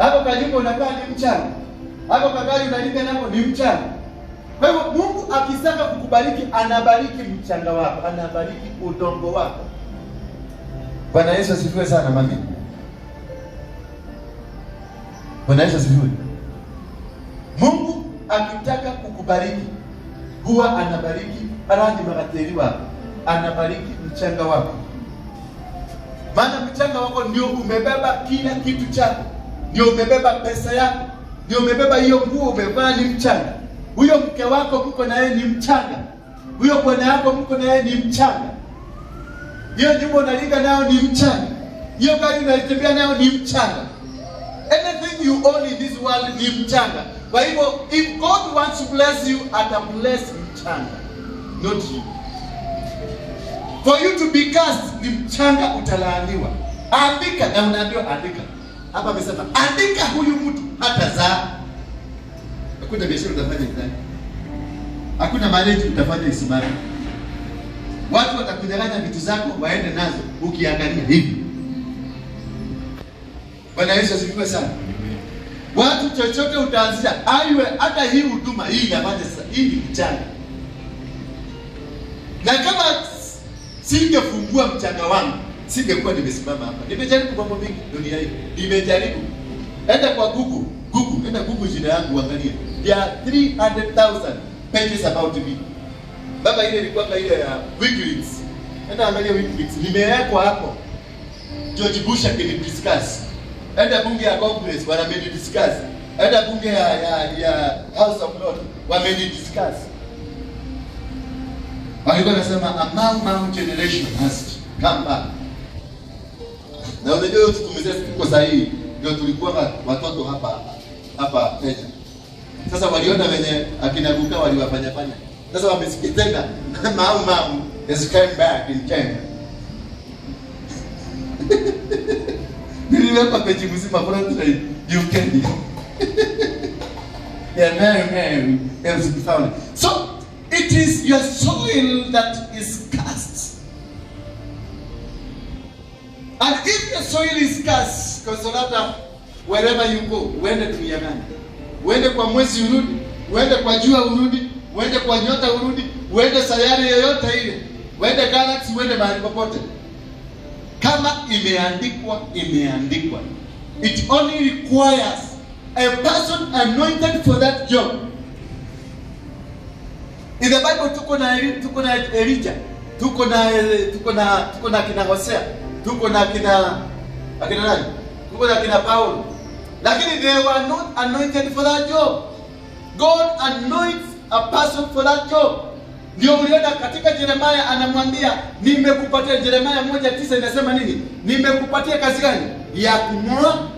Hapo kanyumba unakaa ni mchanga. Hapo kagari unalinga nako ni mchanga. Kwa hivyo Mungu akisaka kukubariki anabariki mchanga wako, anabariki udongo wako. Bwana Yesu asifiwe sana mami. Bwana Yesu asifiwe. Mungu akitaka kukubariki huwa anabariki rangi magateri wako, anabariki mchanga wako. Maana mchanga wako ndio umebeba kila kitu chako, ndio umebeba pesa yako, ndio umebeba hiyo nguo umevaa ni mchanga. Huyo mke wako mko na yeye ni mchanga. Huyo bwana yako mko na yeye ni mchanga. Hiyo nyumba unalinga nayo ni mchanga. Hiyo gari unatembea nayo ni mchanga. Anything you own in this world ni mchanga. Kwa hivyo if God wants to bless you, ata bless mchanga, not you. For you to be cursed ni mchanga utalaaniwa. Andika, na unaambiwa andika. Hapa amesema andika huyu mtu hatazaa. Hakuna biashara utafanya ndani. Hakuna marriage utafanya isimame. Watu watakunyang'anya vitu zako waende nazo ukiangalia hivi. Bwana Yesu asifiwe sana. Watu chochote utaanzisha, aiwe hata hii huduma hii inafanya sasa, hii ni mchanga. Na kama singefungua mchanga wangu, singekuwa nimesimama hapa. Nimejaribu mambo mengi dunia hii. Nimejaribu. Enda kwa Google, Google, enda Google jina yangu uangalie. There are 300,000 pages about me. Baba, ile ilikuwa ile ya WikiLeaks. Enda angalia WikiLeaks. Nimewekwa hapo. George Bush akinidiscuss. Enda bunge ya Congress wamenidiscuss. Enda bunge ya House of Lords wamenidiscuss. Walikuwa nasema a Mau Mau generation has come back. Na unajua tumezea tuko sahihi ndio tulikuwa watoto hapa hapa Kenya. Sasa waliona wenye akina Guka waliwafanya fanya. Sasa wamesikia tena Mau Mau has come back in Kenya. Niliweka peji mzima front line UK. Yeah, very, very, it found. So it is your soil that is cursed. And if your soil is cursed, Consolata, wherever you go, uende dunia gani? Uende kwa mwezi urudi, uende kwa jua urudi, uende kwa nyota urudi, uende sayari yoyote ile, uende galaxy, uende mahali popote. Kama imeandikwa, imeandikwa. It only requires a person anointed for that job. In the Bible tuko na Elijah, tuko na kina Hosea, tuko na kina akina nani? Tuko na kina Paulo. Lakini they were not anointed for that job. God anoints a person for that job. Ndio uliona katika Jeremiah anamwambia nimekupatia, Jeremiah 1:9 inasema nini? Nimekupatia kazi gani? Ya kung'oa,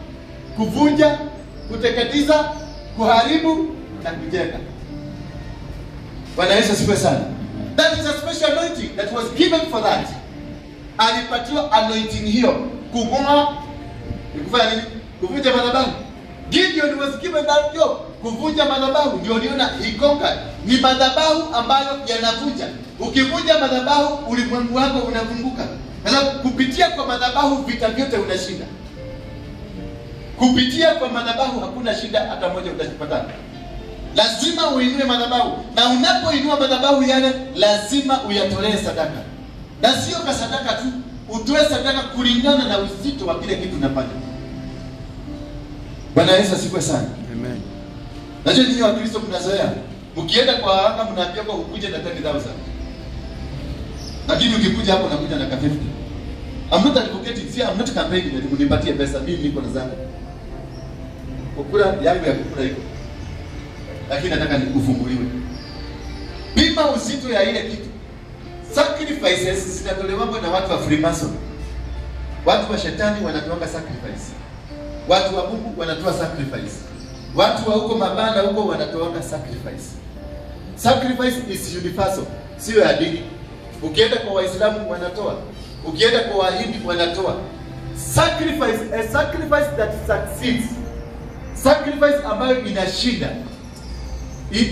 kuvunja, kuteketeza, kuharibu na kujenga. Bwana Yesu asifiwe sana. That is a special anointing that was given for that. Alipatiwa anointing hiyo kung'oa, ni kufanya nini? Kuvunja madhabahu. Gideon was given that job, kuvunja madhabahu. Ndio uliona he conquered. Ni madhabahu ambayo yanavunja. Ukivunja madhabahu, ulimwengu wako unafunguka. Sasa kupitia kwa madhabahu vita vyote unashinda. Kupitia kwa madhabahu hakuna shida hata moja utapata. Lazima uinue madhabahu, na unapoinua madhabahu yale lazima uyatolee sadaka, na sio kwa sadaka tu, utoe sadaka kulingana na uzito wa kile kitu unafanya. Bwana Yesu asifiwe sana. Amen. Najua nyinyi Wakristo mnazoea, mkienda kwa waganga mnaambia kwa ukuje na 10,000, lakini ukikuja hapo unakuja na ka 50. I'm not advocating, see, I'm not campaigning ati mnipatie pesa, mimi niko na zangu. Kukula yangu ya kukula iko. Lakini nataka nikufunguliwe. Pima uzito ya ile kitu. Sacrifices zinatolewa na watu wa Freemason. Watu wa shetani wanatoa sacrifice. Watu wa Mungu wanatoa sacrifice. Watu wa huko mabanda huko wanatoa sacrifice. Sacrifice is universal, sio ya dini. Ukienda kwa Waislamu wanatoa, ukienda kwa Wahindi wanatoa. Sacrifice, a sacrifice that succeeds, sacrifice ambayo inashinda.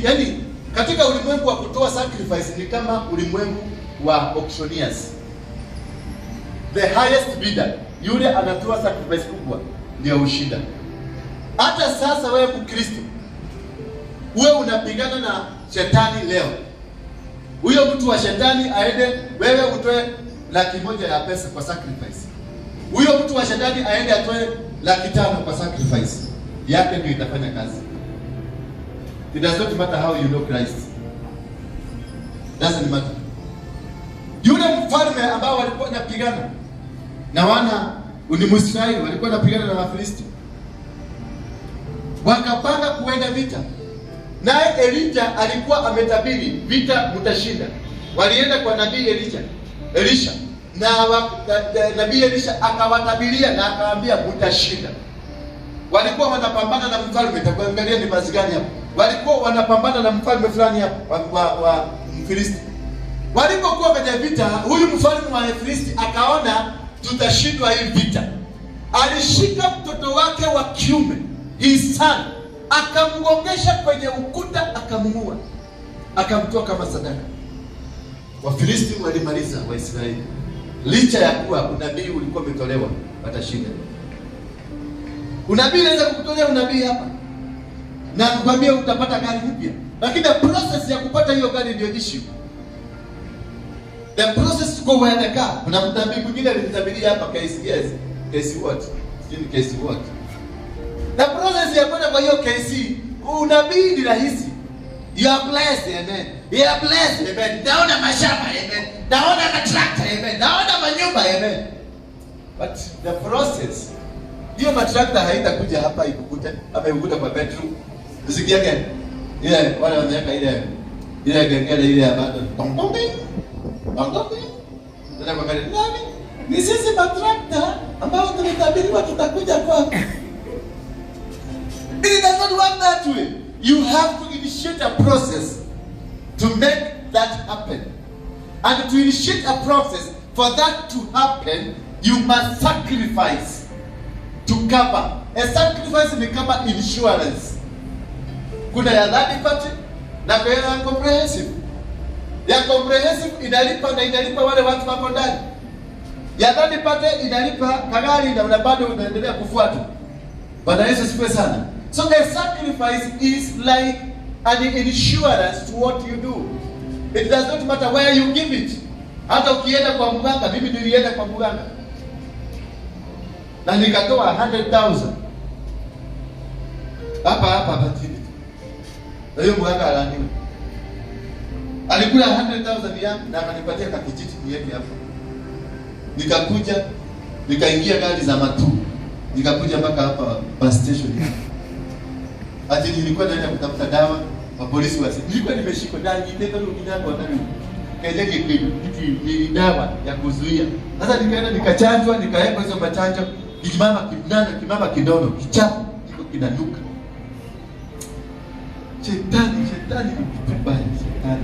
Yaani katika ulimwengu wa kutoa sacrifice ni kama ulimwengu wa auctioneers. The highest bidder, yule anatoa sacrifice kubwa ndio ushinda. Hata sasa wewe Mkristo, wewe unapigana na shetani leo. Huyo mtu wa shetani aende, wewe utoe 100,000 ya pesa kwa sacrifice. Huyo mtu wa shetani aende atoe 500,000 kwa sacrifice yake, ndio itafanya kazi. It does not matter how you know Christ. Doesn't matter. Yule mfalme ambao walikuwa wanapigana na wana ni Mwisraeli, walikuwa wanapigana na Wafilisti, wakapanga kuenda vita, naye Elijah alikuwa ametabiri vita mtashinda. Walienda kwa nabii Elisha na nabii Elisha akawatabiria na akawaambia mtashinda. Walikuwa wanapambana na mfalme, takuangalia ni vazi gani hapo. Walikuwa wanapambana na mfalme fulani hapo wa Mfilisti. Walipokuwa kwenye vita, huyu mfalme wa Filisti akaona tutashindwa hii vita. Alishika mtoto wake wa kiume, his son, akamgongesha kwenye ukuta, akamuua, akamtoa kama sadaka. Wafilisti walimaliza Waisraeli, licha ya kuwa unabii ulikuwa umetolewa watashinda. Unabii unaweza kukutolea unabii hapa na kukwambia utapata gari mpya, lakini the process ya kupata hiyo gari ndio issue. The process to go where the car. Kuna mnabii mwingine alinitabiria hapa KCS, KC what? Sijui KC what. The process ya kwenda kwa hiyo KC, unabii ni rahisi. You are blessed, amen. You are blessed, amen. Naona mashamba, amen. Naona matrakta, amen. Naona manyumba, amen. But the process, hiyo matrakta haitakuja hapa ikukute, ama ikukute kwa bedroom. Usikie gani? Ile wale wanaweka ile kengele ile ya bado. Tong tong ding. Tong tong ding. Tena kwa gari, nani? Ni sisi matrakta ambao tulitabiriwa tutakuja kwako. It does not work that way. You have to initiate a process to make that happen. And to initiate a process for that to happen, you must sacrifice to cover. A sacrifice ni kama insurance. Kuna ya third party na kuna ya comprehensive. Ya comprehensive inalipa na inalipa wale watu wako ndani. Ya third party inalipa kagari na bado unaendelea kufuata. Bwana Yesu asifiwe sana. So a sacrifice is like an insurance to what you do. It does not matter where you give it. Hata ukienda kwa mganga, mimi nilienda kwa mganga na nikatoa 100,000 hapa hapa hapa chini. Na hiyo mganga alaaniwe. Alikula 100,000 yangu na akanipatia kakijiti niweke hapo. Nikakuja nikaingia gari za matu, nikakuja mpaka hapa bus station. Ati nilikuwa naenda kutafuta dawa, wa polisi wasi. Nilikuwa nimeshikwa ndani itendo kinyango ndani. Kaja kitu ni dawa ya kuzuia. Sasa nikaenda nikachanjwa, nikawekwa hizo machanjo, kimama kinana, kimama kidono, kichafu, kiko kinanuka. Shetani, shetani ni kitu mbaya, shetani.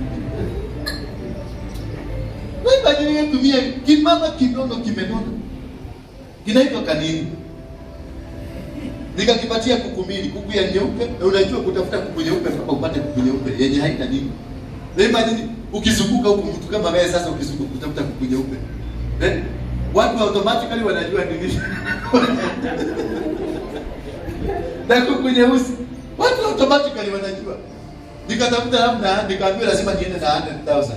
Wewe imagine tumia kimama kinono kimenona. Kinaitwa kanini? Nikakipatia kuku mbili, kuku ya nyeupe, na unajua kutafuta kuku nyeupe mpaka upate kuku nyeupe yenye haina nini. Na imagine ukizunguka huku mtu kama wewe sasa ukizunguka kutafuta kuku nyeupe. Eh? Watu automatically wanajua nini. Na kuku nyeusi, watu automatically wanajua. Nikatafuta namna, nikaambiwa lazima niende na 100,000.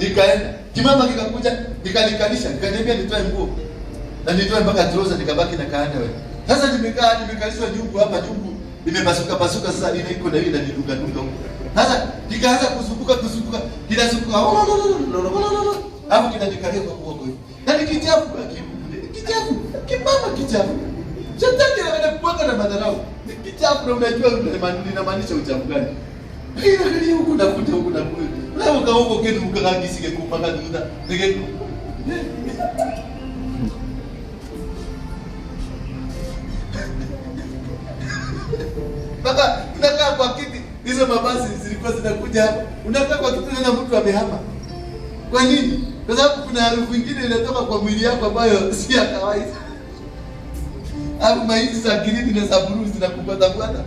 Nikaenda. Kimama kikakuja, nikanikalisha, nikaniambia nitoe nguo. Na nitoe mpaka trouser nikabaki na kaanda wewe. Sasa nimekaa nimekalishwa nyungu hapa, nyungu imepasuka pasuka, sasa ile iko na ile inanidunga dunga huko. Sasa nikaanza kuzunguka kuzunguka, kinazunguka. Hapo kinanikalia kwa mgongo hivi. Na ni kichafu kichafu, kimama kichafu. Shetani anakuweka na madharau. Ni kichafu na unajua inamaanisha uchafu gani. Lakini huku nakuta huku na kule. Leo kama huko kitu mkakakisike kupaka duda. Nige mpaka unakaa kwa kiti, hizo mabasi zilikuwa zinakuja hapa. Unakaa kwa kiti na mtu amehama. Kwa nini? Kwa sababu kuna harufu nyingine inatoka kwa mwili yako ambayo si ya kawaida. Au maiti za green na za blue zinakufuata fuata.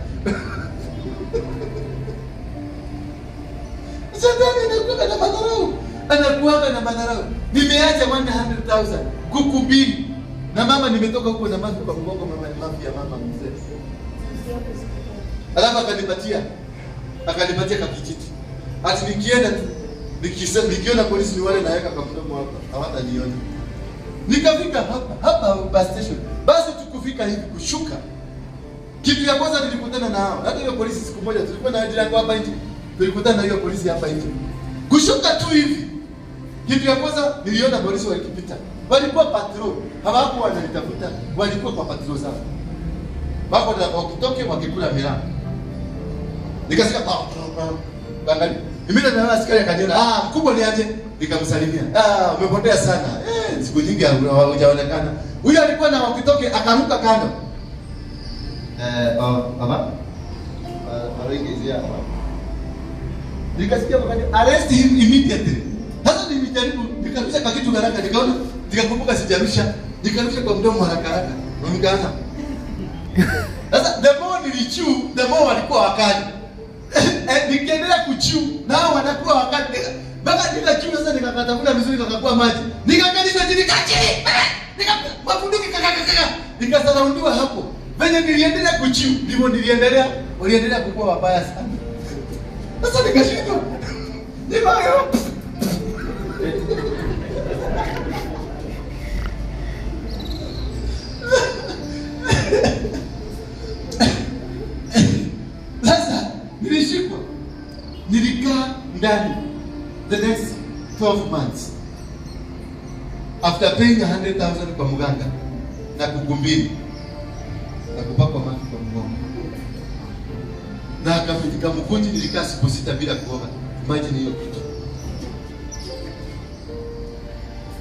Shetani anakuwa na madharau. Anakuwa na madharau. Nimeacha 100,000 kuku mbili. Na mama nimetoka huko na mafi kwa mgongo, mama ni mafi ya mama mzee. Alafu akanipatia kakijiti. Ati nikienda tu nikiona polisi ni wale naweka kwa mdomo hapa, hawataniona. Nikafika hapa bus station. Basi tukufika hivi kushuka. Kitu ya kwanza nilikutana na hao. Hata hiyo polisi siku moja tulikuwa na jirani hapa nje. Tulikutana na hiyo polisi hapa nje. Kushuka tu hivi. Kitu ya kwanza niliona polisi walikipita. Walikuwa patrol, hawakuwa wananitafuta, walikuwa kwa patrol zao. Wako na wakitoke wakikula miraa. Nikasikia pa pa. Angalia. Mimi na askari akaniona, ah, mkubwa ni aje? Nikamsalimia. Ah, umepotea sana. Siku nyingi hujaonekana. Huyo alikuwa na wakitoke akaruka kando. Baba. Waringizia hapa. Nikasikia wakati arrest him immediately. Sasa nilijaribu nikarusha kwa kitu haraka, nikaona nikakumbuka sijarusha, nikarusha kwa mdomo haraka haraka. Nikaanza. Sasa the more nilichew, the more walikuwa wakali. Nikiendelea kuchew nao wanakuwa wakali. Mpaka nikachew sasa nikakatafuna vizuri kakakuwa maji. Nikakalisha chini kachi. Nikafunduki kaka. Nikasaraundiwa hapo. Venye niliendelea kuchew, ndivyo niliendelea, waliendelea kukua wabaya sana. Sasa nikashindwa. Nikayo. Sasa nilishikwa. Nilikaa ndani the next 12 months. After paying 100,000 kwa mganga na kugumbili na kupakwa maji kwa mgongo. Na akafika mkunji, nilikaa siku 6 bila kuoga. Imagine hiyo kitu.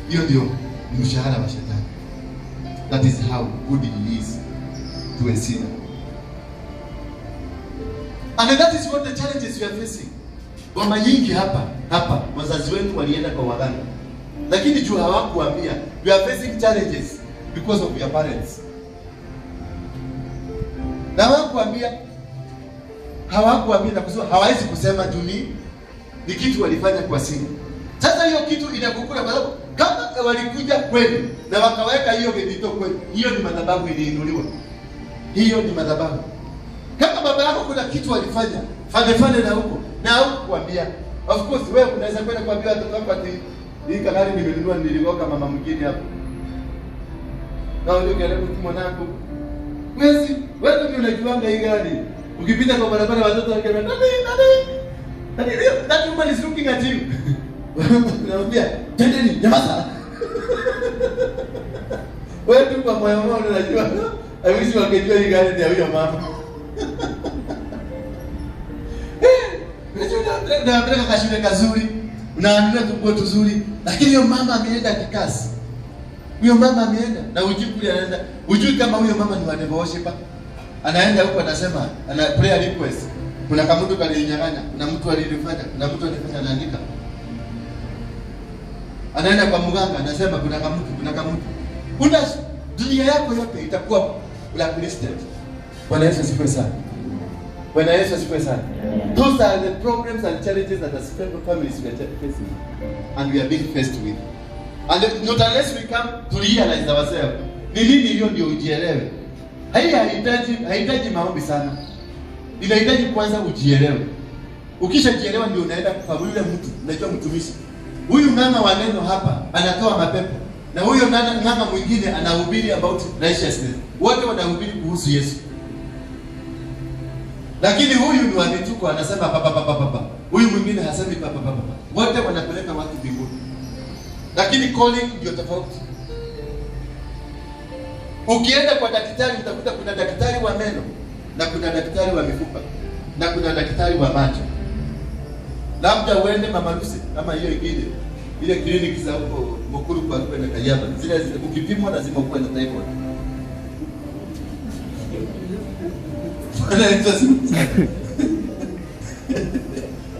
Hiyo ndio mshahara wa shetani. That is how good he is to a sinner. And that is what the challenges you are facing. Mama nyingi hapa wazazi wenu walienda kwa waganga. Lakini juu hawakuambia, you are facing challenges because of your parents. Na hawakuambia na kusema, hawawezi kusema juu ni kitu walifanya kwa siri. Sasa hiyo kitu inakukula kwa sababu kama walikuja kweli na wakaweka hiyo gedito kweli, hiyo ni madhabahu iliinuliwa. Hiyo ni madhabahu. Kama baba yako kuna kitu walifanya, fane na huko na hukuambia. Of course wewe unaweza kwenda kuambia watoto wako ati hii gari nimenunua nilikoka mama mwingine hapo. Na ndio kile mtu mwanangu. Wewe wewe ndio unajuanga hii gari. Ukipita kwa barabara watoto wakiambia nani nani? That woman is looking at you. Unamwambia, "Twendeni, nyamaza." Wewe tu kwa moyo wako unajua. I wish wangejua hii gari ni ya huyo mama. Unapeleka kashule kazuri, unaandaa tunguo tuzuri, lakini huyo mama ameenda kikasi. Huyo mama ameenda na hujui kule anaenda. Hujui kama huyo mama ni wa devil worshiper. Anaenda huko anasema, ana prayer request. Kuna kama mtu kalinyang'anya, kuna mtu alilifanya, kuna mtu alifanya, anaandika. Anaenda kwa mganga anasema kuna kama mtu, kuna kama mtu. Una dunia yako yote itakuwa blacklisted. Bwana Yesu asifiwe sana. Bwana Yesu asifiwe sana. Those are the problems and challenges that as families we are facing and we are being faced with. And not unless we come to realize ourselves. Ni nini hiyo ndio ujielewe. Haihitaji maombi sana. Inahitaji kwanza ujielewe. Ukishajielewa ndio unaenda kwa yule mtu, unajua mtumishi. Huyu mama wa neno hapa anatoa mapepo. Na huyo mama mwingine anahubiri about righteousness. Wote wanahubiri kuhusu Yesu. Lakini huyu ni wa mituko anasema papa papa papa. Huyu mwingine hasemi papa papa papa. Wote wanapeleka watu mbinguni. Lakini calling ndio tofauti. Ukienda kwa daktari utakuta kuna daktari wa meno na kuna daktari wa mifupa na kuna daktari wa macho. Labda uende Mama Lucy kama hiyo ingine, ile kliniki za huko Mukuru kwa kwenda Kayaba. Zile ukipimwa lazima ukuwe na typhoid.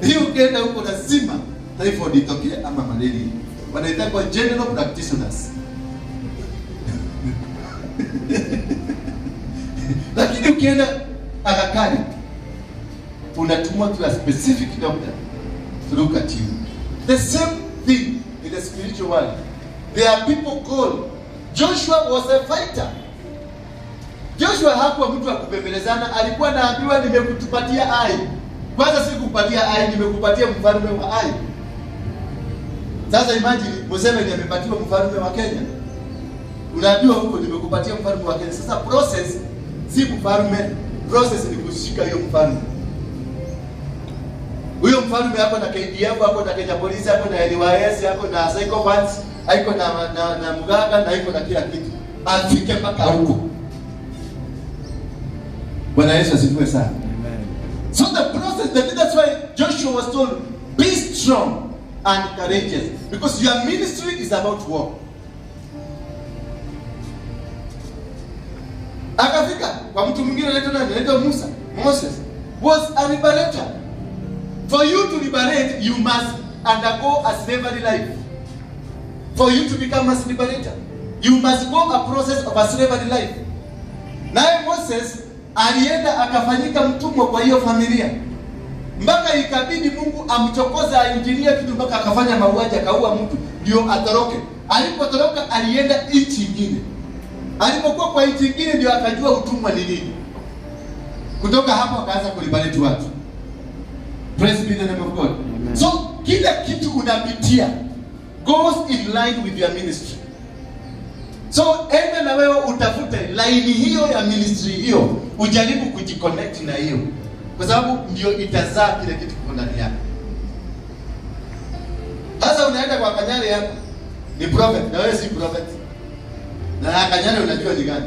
Hiyo ukienda huko lazima typhoid itokee ama malaria. Wanaitwa general practitioners. Lakini ukienda Aga Khan unatumwa to a specific doctor to look at you. The same thing in the spiritual world. There are people called. Joshua was a fighter. Joshua hakuwa mtu wa kupembelezana, alikuwa anaambiwa nimekutupatia Ai. Kwanza sikukupatia Ai, nimekupatia mfalme wa Ai. Sasa imagine Museveni amepatiwa mfalme wa Kenya. Unaambiwa huko nimekupatia mfalme wa Kenya. Sasa process si mfalme, process ni kushika hiyo mfalme. Huyo mfalme hapo na KDF, hapo na Kenya Police, hapo na NYS, hapo na psychopaths, haiko na mganga na iko na kila kitu. Afike mpaka huko. Bwana Yesu asifiwe sana. Amen. So the process, that's why Joshua was told, be strong and courageous, because your ministry is about war. Akafika kwa mtu mwingine anaitwa nani? Anaitwa Musa. Moses was a liberator. For you to liberate, you must undergo a slavery life. For you to become a liberator, you must go a process of a slavery life. Naye Moses alienda akafanyika mtumwa kwa hiyo familia, mpaka ikabidi Mungu amchokoze aingilie kitu, mpaka akafanya mauaji, akaua mtu ndio atoroke. Alipotoroka alienda nchi nyingine. Alipokuwa kwa nchi nyingine ndio akajua utumwa ni nini. Kutoka hapo akaanza kulibariki watu. Praise be the name of God. Amen. So kila kitu unapitia goes in line with your ministry. So enda na wewe utafute laini hiyo ya ministry hiyo, ujaribu kujiconnect na hiyo, kwa sababu ndio itazaa kile kitu kiko ndani yako. Sasa unaenda kwa Kanyari hapa ni prophet na wewe si prophet, na Kanyari unajua ni gani,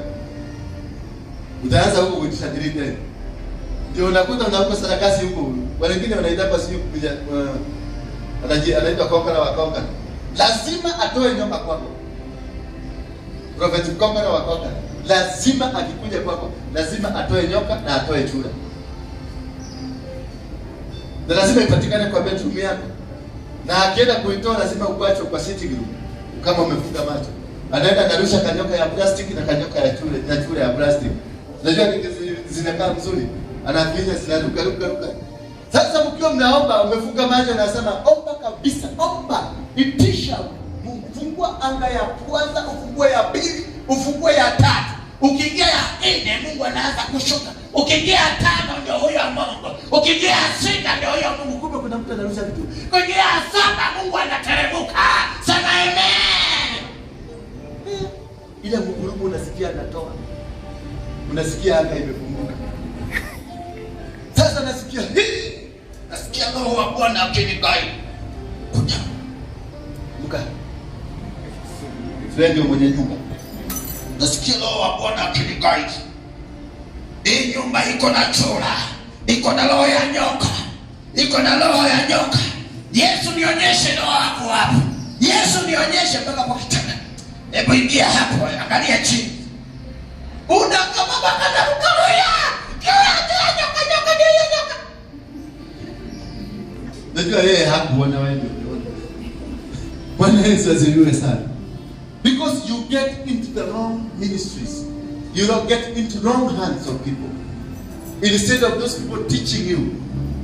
utaanza huko kujisajili tena, ndio unakuta unakuta sarakasi huko, wengine wanaita hapa sio kuja, anaitwa konkara wa konkara, lazima atoe nyoka kwako. Prophet konkara wa konkara lazima akikuja kwako lazima atoe nyoka na atoe chura, na lazima ipatikane kwa bedroom yako, na akienda kuitoa lazima uachwe kwa sitting room kama umefunga macho. Anaenda anarusha kanyoka ya plastic na kanyoka ya chura na chura ya plastic, unajua zinakaa mzuri, anafinya zinaruka ruka ruka. Sasa mkiwa mnaomba umefunga macho, nasema omba kabisa, omba, itisha Mungu, fungua anga ya kwanza, ufungue ya pili, ufungue ya tatu. Ukiingia ya nne Mungu anaanza kushuka. Ukiingia ya tano ndio huyo Mungu. Ukiingia ya sita ndio huyo Mungu. Kumbe kuna mtu anarusha vitu. Ukiingia ya saba Mungu anateremka. Sema amen. Ile ngurumo unasikia anatoa, unasikia anga imefunguka. Sasa nasikia hii, Nasikia Roho wa Bwana akinigai. Kuja. mka wewe ndio mwenye nyumba. Nasikia Roho wa Bwana akinigai. Hii nyumba iko na chura, iko na roho ya nyoka, iko na roho ya nyoka. Yesu nionyeshe roho yako hapo. Yesu nionyeshe mpaka kwa kitanda. Hebu ingia hapo, angalia chini. Unakama bakana mkaroya. Kila nyoka nyoka ndio hiyo nyoka. Najua yeye hakuona, wewe ndio uliona. Bwana Yesu asifiwe sana. Because you get into the wrong ministries. You don't get into wrong hands of people. Instead of those people teaching you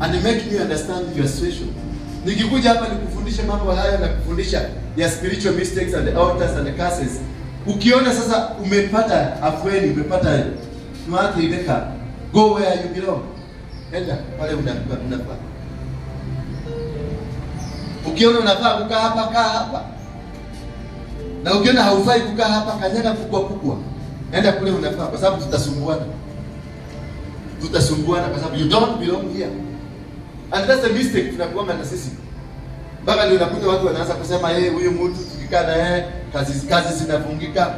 and making you understand your situation. Nikikuja hapa nikufundishe mambo haya na kufundisha ya spiritual mistakes and the altars and the curses. Ukiona sasa umepata afueni, umepata tuathirika, go where you belong. Enda pale unafaa. Ukiona unafaa kukaa hapa, kaa hapa. Na ukiona haufai kukaa hapa, kanyaga kukua kukua. Enda kule unafaa, kwa sababu tutasumbuana. Tutasumbuana kwa sababu you don't belong here. And that's the mistake tunakuanga na sisi. Mpaka ndio unakuta watu wanaanza kusema, "Hey, huyu mtu tukikaa na yeye kazi zinafungika."